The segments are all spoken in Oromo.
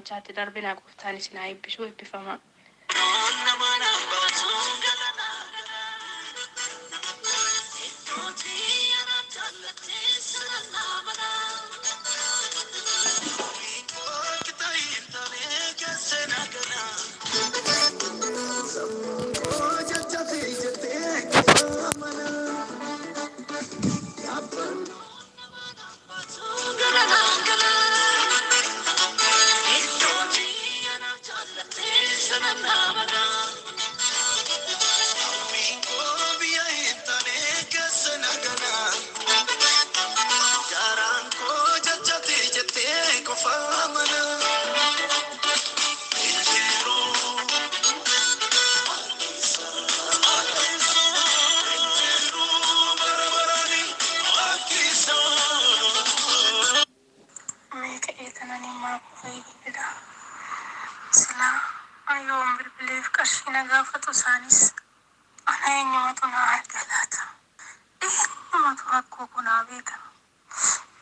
Barumsaatti darbinaa gooftaan isin haa eebbisu eebbifamaa. Mee ka'ee tanan himaa kufee bilbila. Silaa an yoon bilbileef qarshii na gaafatu isaanis ana eenyumatu na arga laata? Eenyumatu rakkoo koo naa beeka?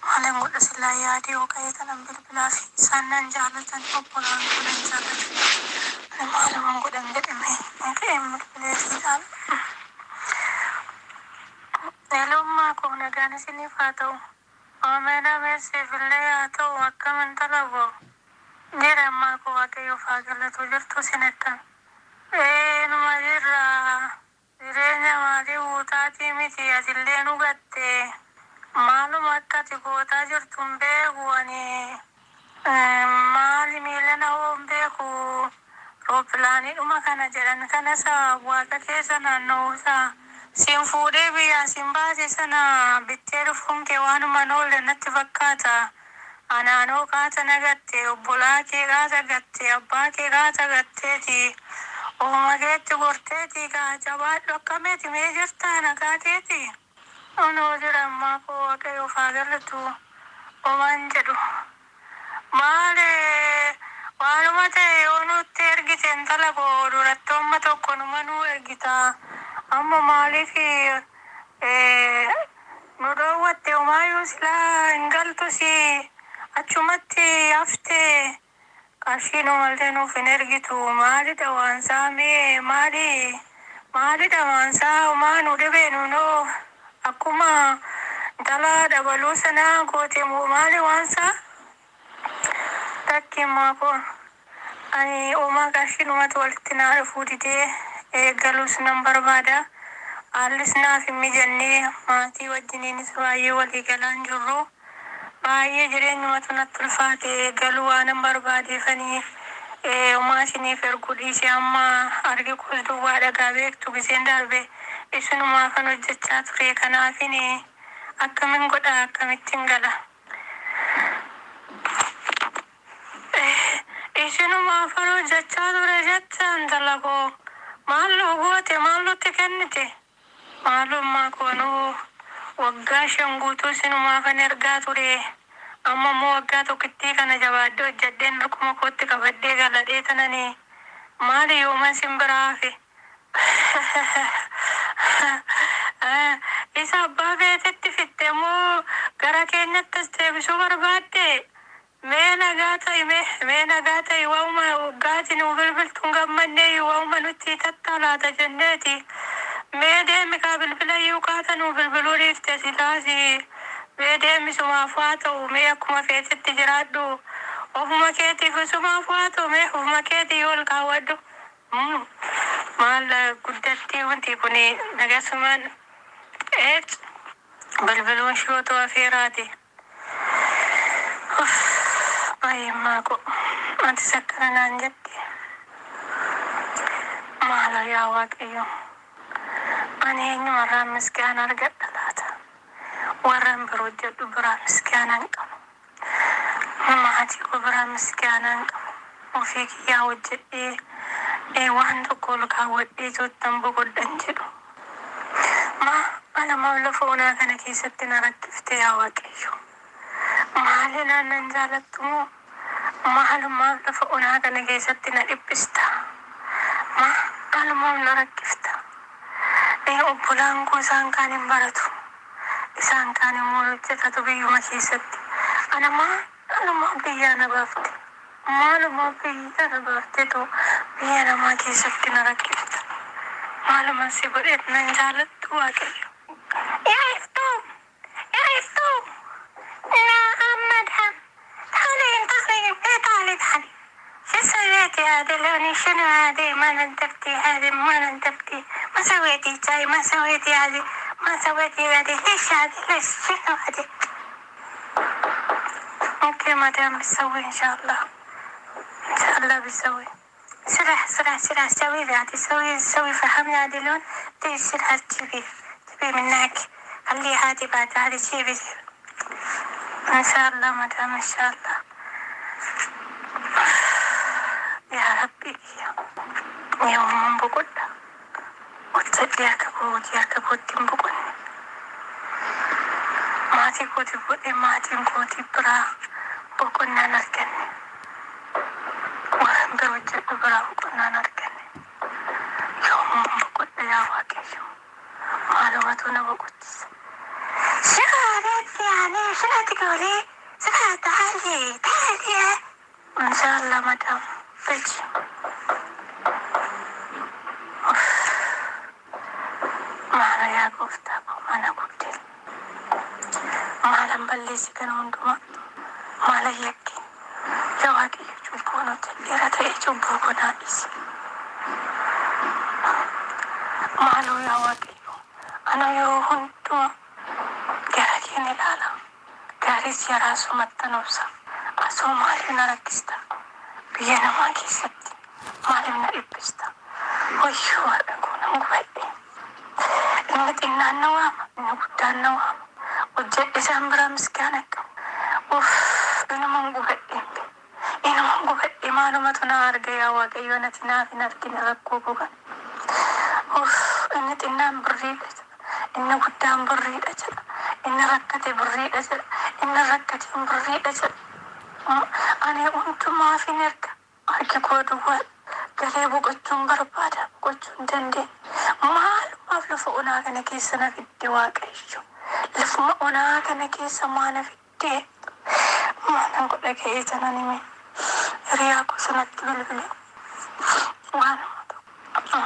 Maalan godha silaa yaadee yoo ka'ee tanan bilbilaaf isaan nan jaalatan obbolaan koo nan jaalatan. Ani maaluman godhan jedhe mee mee ka'een bilbileef ilaala. Hello ummaa koo nagaan isiniif haa ta'u. Ameen ameen siif illee haa ta'u akkam intala koo. Jira ammaa koo waaqayyoof haa galatu jirtu isin akkam. Ee numa jirra jireenya maatii guutaatii miti atillee nu gatte maaluma akka ati gootaa jirtu hin beeku ani maali miilana hoo hin beeku rooppilaaniidhuma kana jedhan kanasa waaqa keessa naanna'uusa siin fuudhee biyyaa siin baase sana bittee dhufuun kee waanuma hin oolle natti fakkaata. Anaanoo qaata na gatte, obbolaa kee qaata gatte, abbaa kee qaata gatteeti. Ofuma keetti gorteeti kaa jabaadhu akkameeti mee jirtaa nagaa keeti? Anoo jira ammaa koo waaqayyoof haa galatu homaan jedhu. Maali waanuma ta'e yoo nutti ergite intala koo duratti amma tokko numa nuu ergita. Amma maaliif nu dhoowwatte homaayyuu silaa hin galtusi achumatti hafte qarshii numallee nuuf hin ergitu maalidha waansaa mee maali maalidha waansaa homaa nu dhibee nunoo akkuma intala dabaluu sanaa goote moo maali waansaa Lakki ammaa koo ani homaa qarshiidhumatu walitti naa dhufuu didee galuus nan barbaada. Haallis naaf hin mijanne maatii wajjiniinis baay'ee walii galaa hin jirru. Baay'ee jireenyumatu natti ulfaate galuu waanan barbaadeefani homaa isiniif erguu dhiise amma harki koos duwwaadha gaa beektu giseen darbe isinumaafan hojjechaa ture kanaafin akkamin godha akkamittin gala. Isinumaafan hojjechaa ture jette intala koo. Maal nuu goote maal nutti kennite? Maalummaa koo anuu waggaa 5 guutuu isinumaafan ergaa ture. Amma immoo waggaa tokkittii kana jabaadhee hojjedheen harkuma kootti qabadhee galadhee tanani maali yooman sin biraa hafe? Isa abbaa feetetti fixxe moo gara keenyatti as deebisuu barbaadde? Mee nagaa ta'i mee mee nagaa ta'i waa'uma waggaati nuu bilbiltu hin gammanneeyyu waa'uma nutti hitattaa laata jenneeti. Mee deemi kaa bilbilayyuu kaata nuu bilbiluu dhiifte silaasi. Mee deemi sumaaf haa ta'u mee akkuma feetetti jiraadhu. Ofuma keetiif sumaaf haa ta'u mee ofuma keetii ol kaawwadhu. Maal guddattii wanti kun nagasumaan eec bilbiluun ishii otoo afeeraati. Uff baay'ee koo atis akkana naan jette maaloo yaa waaqayyo ani eenyumarraan misgaana argadha laata warran bira hojjedhu biraa misgaana hin qabu. Maatii koo biraa misgaanaa hin qabu. Ofii kiyyaa hojjedhee waan tokko ol kaawwadhee toottan boqodhan jedhu. Maa ana maaf lafa onaa kana keessatti na rakkifte yaa Waaqayyo? Maali naan nan jaalattu moo maalumaaf lafa onaa kana keessatti na dhiphista? Maa maalumaaf na rakkifta? Obbolaan koo isaan kaan hin baratu. Isaan kaan immoo hin hojjetatu biyyuma keessatti. Ana maa anumaa biyyaa na baafte? Maaluma biyya kana baafteetu biyya namaa keessatti na rakkifta. Maaluma si godheet nan jaalattu Waaqayyo. Yaa iftuu! Yaa iftuu! نعم مدام، تعالي تعالي تعالي تعالي. شو سويتي هذه لوني؟ شنو هذه؟ ما نظفتي هذه، ما نظفتي، ما سويتي شاي، ما سويتي هذه، ما سويتي هذه. ليش هذه؟ ليش؟ شنو هذه؟ okay مدام، بسوي ان شاء الله، ان شاء الله بسوي. سرعة سرعة سرعة، سوي لي هذه، سوي سوي. فهمني هذه لون تيجي سرعة، تجيبي تبي منك، خلي هذه بعد هذه، جيبي. إن شاء الله مدام، إن شاء الله. Yaa Rabbi, yoomuun boqodha? Hojjedhee akka kootii harka kootti hin boqonne. Maatii kootii godhee maatiin kootii biraa boqonnaan arganne. Waan bira hojjedhu biraa boqonnaan arganne. Yoomuun boqodha yaa Waaqayyo? Maalumatu na boqochisa? شغلت يعني شنو تقولي؟ سرعة، تعالي تعالي. إن شاء الله مدام، بجي. Maala yaa gooftaa koo, mana guddin. Maalan balleessi kana hundumaa? Maalan yakke? Yaa Waaqayyo, cubbuu nuti dheeraa ta'e cubbuu koo naa dhiisi. Maaloo yaa Waaqayyo, ana yeroo hundumaa gara keen ilaala. Gaariis yaraa sumatti obsa. Asoo maaliif na rakkista? Biyya namaa keessatti maaliif na dhiphista? Wayyoo waaqa koo, nan gubadhe. Inni xinnaan na waama, inni guddaan na waama. Hojjedhe isaan biraa misgaana qabu. Uff, inuman gubadhe. Inuman gubadhe, maalumatu na arga yaa Waaqayyo nati naaf hin argine rakkoo koo kana. Uff, inni xinnaan birriidha jedha. Inni guddaan birriidha jedha. Inni rakkate birriidha jedha. Inni rakkateen birriidha jedha. Ani hundumaaf hin erga. Harki koo duwwaa galee boqochuun barbaada. Boqochuu hin dandeenye. Maalumaaf lafa onaa kana keessa na fidde Waaqayyo? Lafuma onaa kana keessa maa na fidde? Maalan godha ka'ee sanan hime. Hiriyaa koo sanatti bilbile. Waanuma tokko.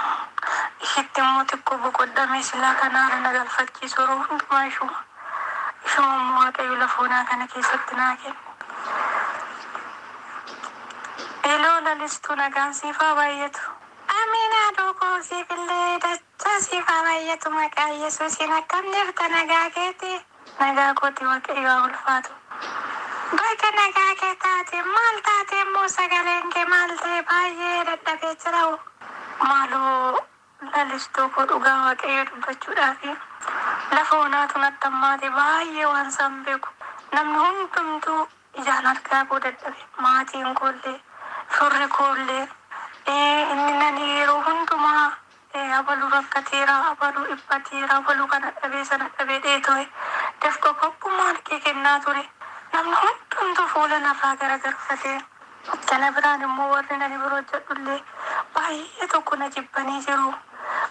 Ishitti immoo xiqqoo boqodhamee silaa kanaara na galfachiisu yeroo hundumaa ishuma. Ishuma immoo Waaqayyo lafa onaa kana keessatti naa kenne. Hello lalistuu, nagaan siif haa baay'atu. Amiin, haadhoo koo, siifillee dachaa siif haa baay'atu maqaa Yesuusiin. Akkam jirta, nagaa keeti? Nagaa kooti, Waaqayyo haa ulfaatu. Baga nagaa kee taate. Maal taate immoo? Sagaleen kee maal ta'e? Baay'ee dadhabee jira. Maaloo lalistuu koo, dhugaa Waaqayyo dubbachuudhaafi lafa onaatu natti hammaate baay'ee waan isaan beeku. Namni hundumtuu ijaan argaa koo dadhabe. Maatiin koollee, firri koollee, inni nani yeroo hundumaa abaluu rakkateera, abaluu dhiphateera, abaluu kana dhabee sana dhabee dheetoo dafqa kophummaan kee kennaa ture. Namni hundumtuu fuula narraa garagalfatee. Kana biraan immoo warri nani bira hojjedhullee baay'ee tokko na jibbanii jiru.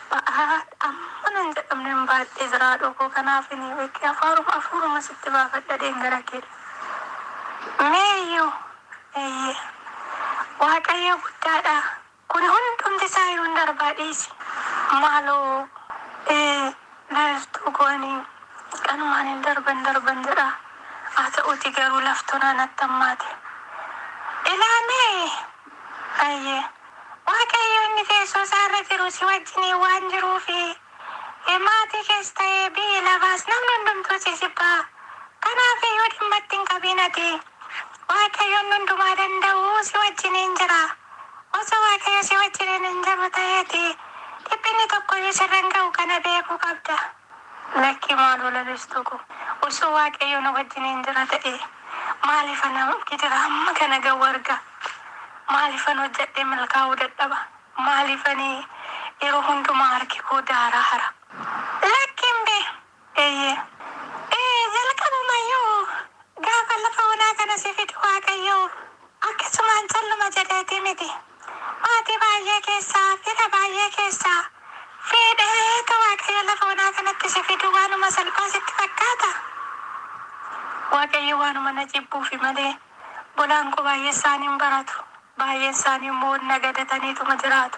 Ba'aa amma nan jedhamne hin baadhee jira dhokoo, kanaaf ni beekke afaaruma afuuruma sitti baafadha gara kee. Meeyyuu eeyyee, Waaqayyo guddaadha. Kun hundumti isaa iyyuu hin darbaa, dhiisi. Maaloo lalistuu goonii kanumaan hin darban darban jedha. Haa ta'uuti garuu laftoonaa natti hammaate. Ilaamee ayyee, Waaqayyo inni teessoo isaa irra jiru si wajjiniin waan jiruufi maatii kees ta'ee biyyi lafaas namni hundumtuu si jibbaa. Kanaaf iyyuu dhimma itti hin qabin ati. Waaqayyoon hundumaa danda'u si wajjiniin jira. Osoo Waaqayyo si wajjiniin hin jiru ta'eeti dhiphinni tokko iyyuu sirra hin ga'u, kana beekuu qabda. Lakki maaloo lalistuu koo, osoo Waaqayyo na wajjiniin jira ta'e maaliif ana gidira hamma kana ga'u arga? Maaliifan hojjedhee milkaa'uu dadhaba? Maaliifani yeroo hundumaa harki koo daaraa hara? Lakkiin bee eeyyee. Ee, jalqabumayyuu gaafa lafa onaa kana si fidu Waaqayyo akkasumaan calluma jedheeti miti. Maatii baay'ee keessaa, fira baay'ee keessaa fedheetu Waaqayyo lafa onaa kanatti si fidu waanuma salphaa sitti fakkaata? Waaqayyo waanuma na jibbuufi malee Obbolaan koo baay'ee isaanii hin baratu. Baay'een isaanii immoo nagadataniituma jiraatu.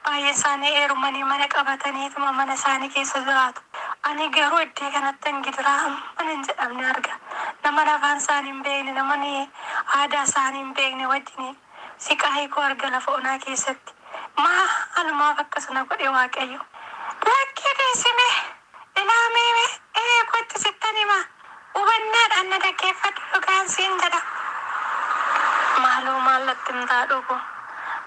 Baay'een isaanii heerumanii mana qabataniituma mana isaanii keessa jiraatu. Ani garuu iddoo kanatti gidiraa hamma hin jedhamne arga. Nama afaan isaanii hin beekne, nama aadaa isaanii hin beekne wajjin siqaa koo arga lafa onaa keessatti. Maa alumaaf akkasuma godhe Waaqayyo. Lakkee teessime ilaamee ee kottu sittan hima. Hubannaadhaan na dhaggeeffadhu dhugaan siin jedha. Maaloo maallatti himtaa dhugu.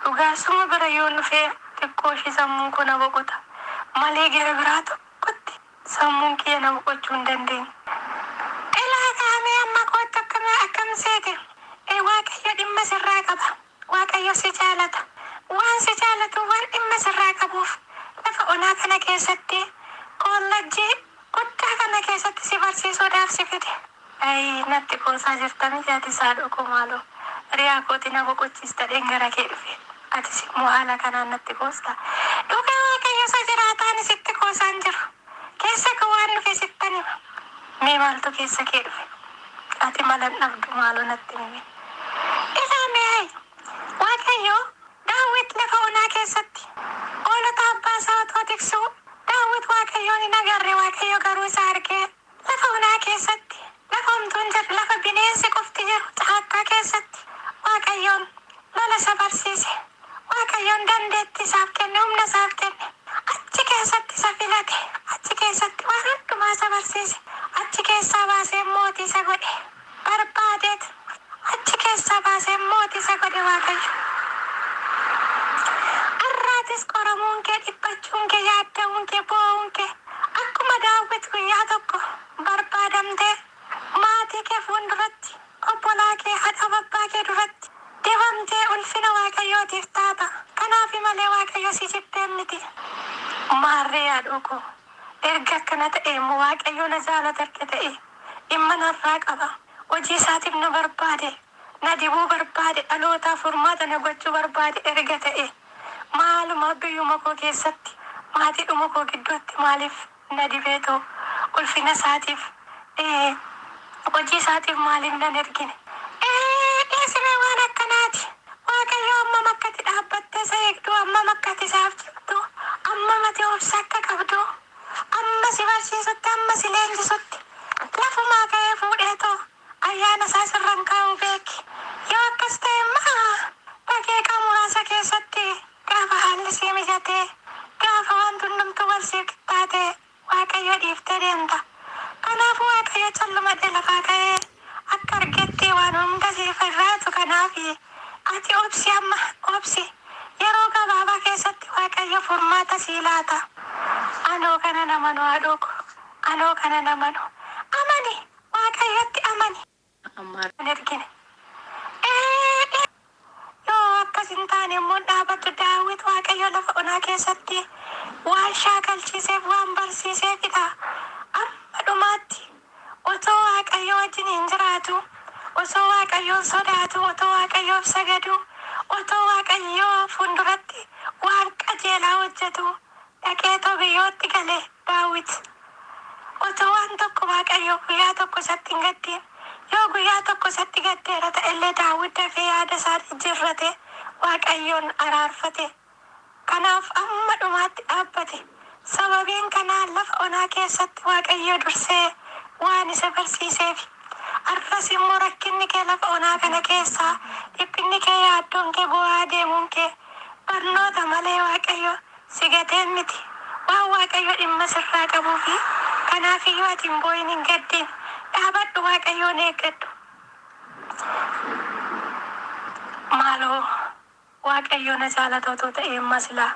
Dhugaa suma bira yoon dhufee xiqqoo ishee sammuun koo na boqota. Malee gara biraa tokkotti sammuun kiyya na boqochuu hin dandeenye. Ilaa kaamee amma kootti akkam seete. Waaqayyo dhimma sirraa qaba. Waaqayyo si jaalata. Waan si jaalatu waan dhimma sirraa qabuuf lafa onaa kana keessatti kollajjii guddaa kana keessatti si barsiisuudhaaf si fide. Ayi natti qoosaa jirta miti ati isaa dhuguu maaloo. Riyaa kooti na boqochiista gara kee dhufe. Atis immoo haala kanaan natti qoosta. Dhugaa Waaqayyo isa jiraataan sitti qoosaan jiru. Keessa koo waan dhufe sittan hima. Mee maaltu keessa kee dhufe? Ati malan dhabdu maaloo natti himi. Ilaame ayi. Waaqayyo Daawit lafa onaa keessatti hoolota abbaa isaa otoo tiksuu Daawit Waaqayyoon hin agarre Waaqayyo garuu isa argee lafa onaa keessatti lafa homtuun jiru lafa bineensi qofti jiru caakkaa keessatti Waaqayyoon lola isa barsiise. Waaqayyoon dandeettii isaaf kenne humna isaaf kenne achi keessatti isa filate achi keessatti waan hundumaa isa barsiise achi keessaa baasee mootii isa godhe barbaadeet achi keessaa baasee mootii isa godhe Waaqayyo. Har'aatis qoramuun kee dhiphachuun kee yaadda'uun kee boo'uun kee akkuma Daawit guyyaa tokko barbaadamtee maatii kee fuulduratti obbolaa kee haadha abbaa kee duratti dibamtee ulfina Waaqayyootiif taata. Kanaaf malee Waaqayyo si jibbee miti. Maarree yaaduu koo erga akkana ta'e immoo Waaqayyo na jaalata erga ta'e dhimma narraa qaba. Hojii isaatiif na barbaade na dibuu barbaade dhalootaaf furmaata na gochuu barbaade erga ta'e maaluma biyyuma koo keessatti maatiidhuma koo gidduutti maaliif na dibeetoo ulfina isaatiif hojii isaatiif maaliif nan ergine? Dhiisime waan akkanaati. Waaqayyo hammam akkati dhaabbattee isa eegdu, hammam akkati isaaf jirtu, hammam ati obsa akka qabdu, amma si barsiisutti, amma si leenjisutti lafumaa ka'ee fuudheetoo ayyaana isaa sirran kaa'uu beeki. Yoo akkas ta'e immoo daqiiqaa muraasa keessatti gaafa haalli sii mijatee gaafa waan hundumtuu wal sii qixxaate Waaqayyo dhiiftee deemta. Kanaafuu Waaqayyo callumadhe lafaa ka'ee akka argetti waan hunda siif irraatu kanaaf ati obsi amma obsi yeroo gabaabaa keessatti Waaqayyo furmaata sii laata. Anoo kana namanu haadhoo ko anoo kana namanu amani Waaqayyotti amani. Amma Hin ergine. Yoo akkas hin taane immoo dhaabattu Daawit Waaqayyo lafa onaa keessatti waan shaakalchiiseef waan barsiiseefidha. Amma dhumaatti otoo Waaqayyo wajjin hin jiraatu, osoo Waaqayyoon sodaatu, otoo Waaqayyoof sagadu, otoo Waaqayyoo fuulduratti waan qajeelaa hojjetu dhaqeetoo biyyootti gale Daawit. Otoo waan tokko Waaqayyo guyyaa tokko isatti hin gaddiin yoo guyyaa tokko isatti gaddeera ta'ellee Daawit dafee yaada isaa jijjiirrate Waaqayyoon araarfate. Kanaaf amma dhumaatti dhaabbate. Sababiin kanaa lafa onaa keessatti Waaqayyo dursee waan isa barsiiseef. Arfas immoo rakkinni kee lafa onaa kana keessaa dhiphinni kee yaaddoon kee bu'aa deemuun kee barnoota malee Waaqayyo si gateen miti. Waan Waaqayyo dhimma sirraa qabuu fi kanaaf iyyuu ati hin boo'in hin gaddiin dhaabadhu Waaqayyoon eeggadhu. Maaloo Waaqayyo na jaalata otoo ta'e amma silaa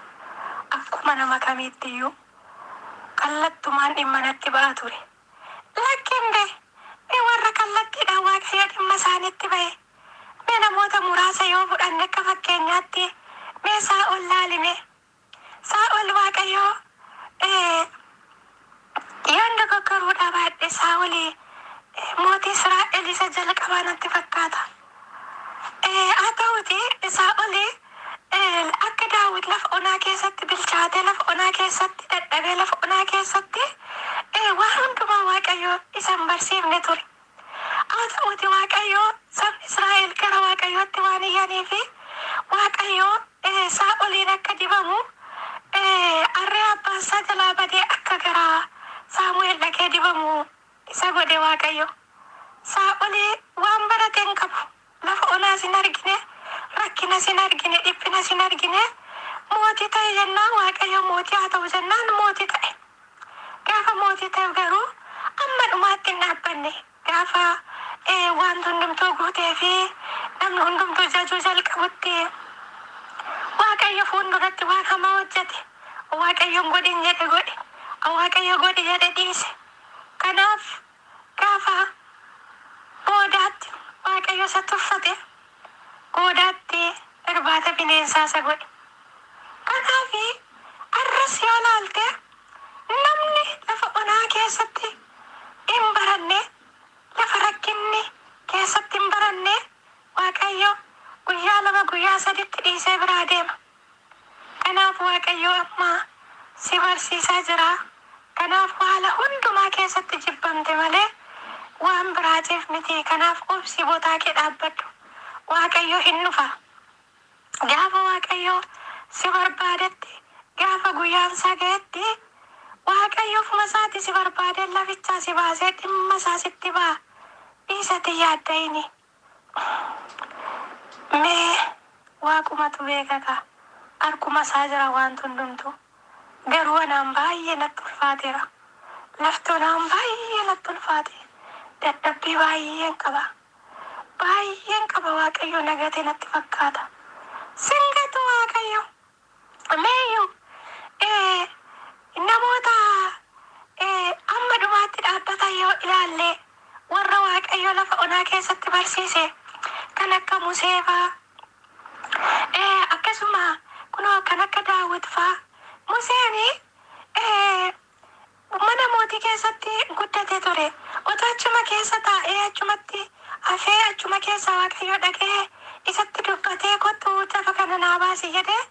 akkuma nama kamiitti iyyuu kallattumaan dhimma natti ba'a ture. Lakkiin bee mee warra kallattiidhaan Waaqayyo dhimma isaanitti ba'e mee namoota muraasa yoo fudhanne akka fakkeenyaatti mee Saa'ol laalime. Saa'ol Waaqayyo yoon dogoggoruudhaa baadhe Saa'ol mootii Israa'el isa jalqabaa natti fakkaata. Haa ta'uti Saa'ol akka Daawit lafa onaa keessatti bilchaatee lafa onaa keessatti dadhabee lafa onaa keessatti waan hundumaa Waaqayyo isa hin barsiifne ture. Haa ta'uti Waaqayyo Sabni Israa'el gara Waaqayyootti waan iyyanii fi Waaqayyo Saa'oliin akka dibamu, arree abbaan isaa jalaa badee akka gara Saamu'eel dhaqee dibamu isa godhe Waaqayyo. Saa'oli waan barate hin qabu. Lafa onaas hin argine, rakkinas hin argine, dhiphinas hin argine. Mootii ta'e jennaan, Waaqayyo mootii haa ta'u jennaan mootii ta'e. Gaafa mootii ta'e garuu amma dhumaatti hin dhaabbanne. Gaafa wanti hundumtuu guutee fi namni hundumtuu jajuu jalqabutti Waaqayyo fuulduratti waan hamaa hojjete. Waaqayyoon godhin jedhe godhe. Waaqayyo godhi jedhe dhiise. Kanaaf gaafa boodaatti Waaqayyo isa tuffate, goodaatti irbaata bineensaa isa godhe. Kanaaf arras yoo laalte, namni lafa onaa keessatti hin baranne, lafa rakkinni keessatti hin baranne, Waaqayyo guyyaa 2, guyyaa 3tti dhiisee biraa deema. Kanaaf Waaqayyo amma si barsiisaa jira. Kanaaf haala hundumaa keessatti jibbamte malee waan biraatiif miti. Kanaaf obsi, botaa kee dhaabbadhu. Waaqayyo hin dhufa. Gaafa Waaqayyo si barbaadetti, gaafa guyyaan isaa ga'etti, Waaqayyo ofuma isaati si barbaadee lafichaa si baasee dhimma isaa sitti ba'a. Dhiisati yaadda'ini. Mee Waaqumatu beeka kaa. Harkuma isaa jira wanti hundumtuu. Garuu anaan baay'ee natti ulfaateera. Lafti onaan baay'ee natti ulfaate. Dadhabbii baay'een qaba. Baay'een qaba. Waaqayyo nagate natti fakkaata. Sin gatu Waaqayyo. Meeyyuu namoota amma dhumaatti dhaabbatan yoo ilaalle, warra Waaqayyo lafa onaa keessatti barsiise kan akka Musee faa, akkasuma kunoo kan akka Daawit faa. Museen mana mootii keessatti guddate ture. Otoo achuma keessa taa'ee, achumatti hafee, achuma keessa Waaqayyo dhaqee isatti dubbatee, "Kottu lafa kana naa baasi" jedhee,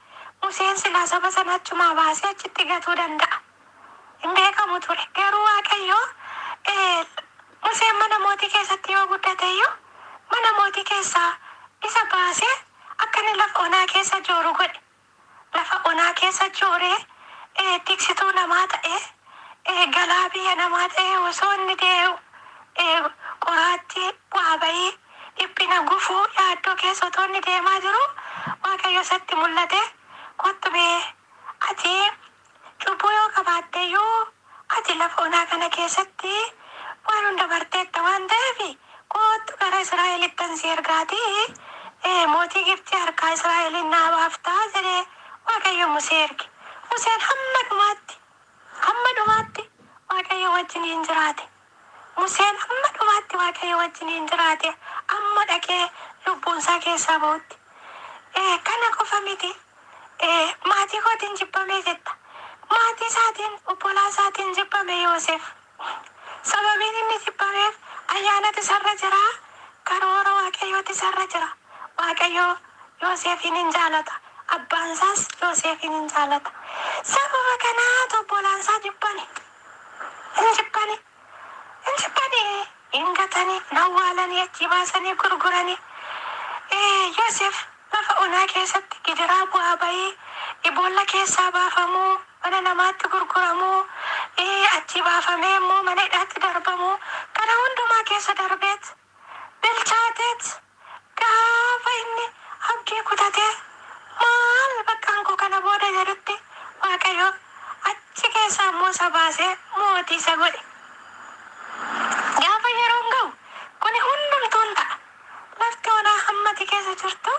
Museen silaa saba sana achumaa baasee achitti gatuu danda'a. Hin beekamu ture. Garuu Waaqayyo Museen mana mootii keessatti yoo guddate iyyuu mana mootii keessaa isa baasee akka inni lafa onaa keessa jooru godhe. Lafa onaa keessa jooree tiksituu namaa ta'ee, galaa biyya namaa ta'ee osoo inni deemu, qoraattii, bu'aa bayii, dhiphina, gufuu, yaaddoo keessa otoo inni deemaa jiru, Waaqayyo isatti mul'ate, "Kottu mee, ati cubbuu yoo qabaatte iyyuu ati lafa onaa kana keessatti waan hunda barteetta waan ta'eef, kottu gara Israa'elittan si ergaatii mootii Gibxii harkaa Israa'elin naa baaftaa" jedhee Waaqayyo Musee erge. Museen hamma dhumaatti, hamma dhumaatti Waaqayyo wajjiniin jiraate. Museen hamma dhumaatti Waaqayyo wajjiniin jiraate, amma dhaqee lubbuunsaa keessaa ba'utti. Kana qofa miti. Maatii kootiin jibbamee jetta. Maatii isaatiin, obbolaa isaatiin jibbame Yoosef. Sababiin inni jibbameef ayyaanatu isarra jira. Karoora Waaqayyooti isarra jira. Waaqayyo Yoosefiin hin jaalata. Abbaan isaas Yoosefiin hin jaalata. Sababa kanaatu obbolaan isaa jibbani. Hin jibbani. Hin jibbani. Hin gatanii, hin awwaalanii, achi baasanii gurguranii. Yoosef lafa onaa keessatti gidiraa, bu'aa bayii, boolla keessaa baafamuu, mana namaatti gurguramuu, achi baafamee immoo mana hidhaatti darbamuu, kana hundumaa keessa darbeet bilchaateet, gaafa inni abdii kutatee maal bakkaan koo kana booda jedhutti, Waaqayyo achi keessaa immoo isa baasee mootii isa godhe. Gaafa yeroon ga'u kuni hundumtuun ta'a. Lafti onaa hammati keessa jirtu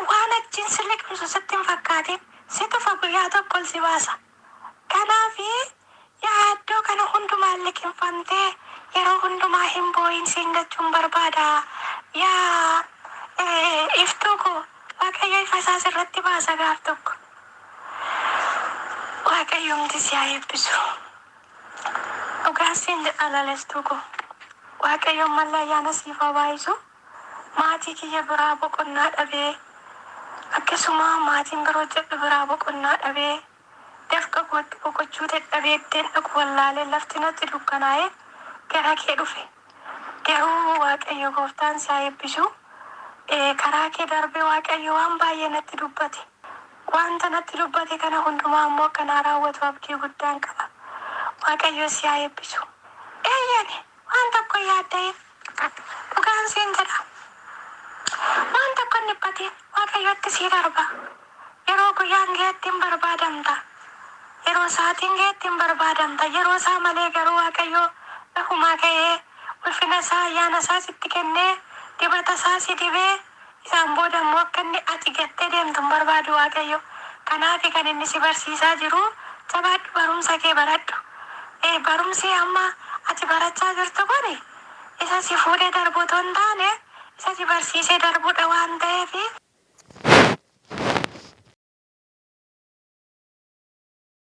waan achiin si liqimsu sitti hin fakkaatin. Si tufa, guyyaa tokko ol si baasa. Kanaaf yaaddoo kana hundumaan liqimfamtee yeroo hundumaa hin boo'in siin jechuun barbaada. Yaa iftuu koo, Waaqayyo ifa isaa sirratti baasa gaaf tokko. Waaqayyomti si haa eebbisu. Dhugaa siin jedha, lalestuu koo. Waaqayyoon malla ayyaana siif haa baay'isu. Maatii kiyya biraa boqonnaa dhabee, akkasuma maatiin biroo jedhu biraa boqonnaa dhabee, dafqa kootti boqochuu dadhabee, ittiin dhaqu wallaalee, lafti natti dukkanaa'ee gara kee dhufe. Garuu Waaqayyo gooftaan si haa eebbisu. Karaa kee darbee Waaqayyo waan baay'ee natti dubbate. Wanta natti dubbate kana hundumaa immoo akka naa raawwatu abdii guddaan qaba. Waaqayyo si haa eebbisu. Eeyyani waan tokko hin yaadda'in. Dhugaan siin jedha. Waan tokko hin dhiphatin. Waaqayyotti sii darba. Yeroo guyyaan ga'etti hin barbaadamta. Yeroo sa'aatiin ga'etti hin barbaadamta. Yeroo isaa malee garuu Waaqayyo lafumaa ka'ee ulfina isaa ayyaana isaa sitti kennee dibata isaa si dibee isaan booda immoo akka inni ati gattee deemtu hin barbaadu Waaqayyo. Kanaaf kan inni si barsiisaa jiru jabaadhu barumsa kee baradhu. Barumsi amma ati barachaa jirtu kuni isa si fuudhee darbu otoo hin taane isa si barsiisee darbudha waan ta'eef.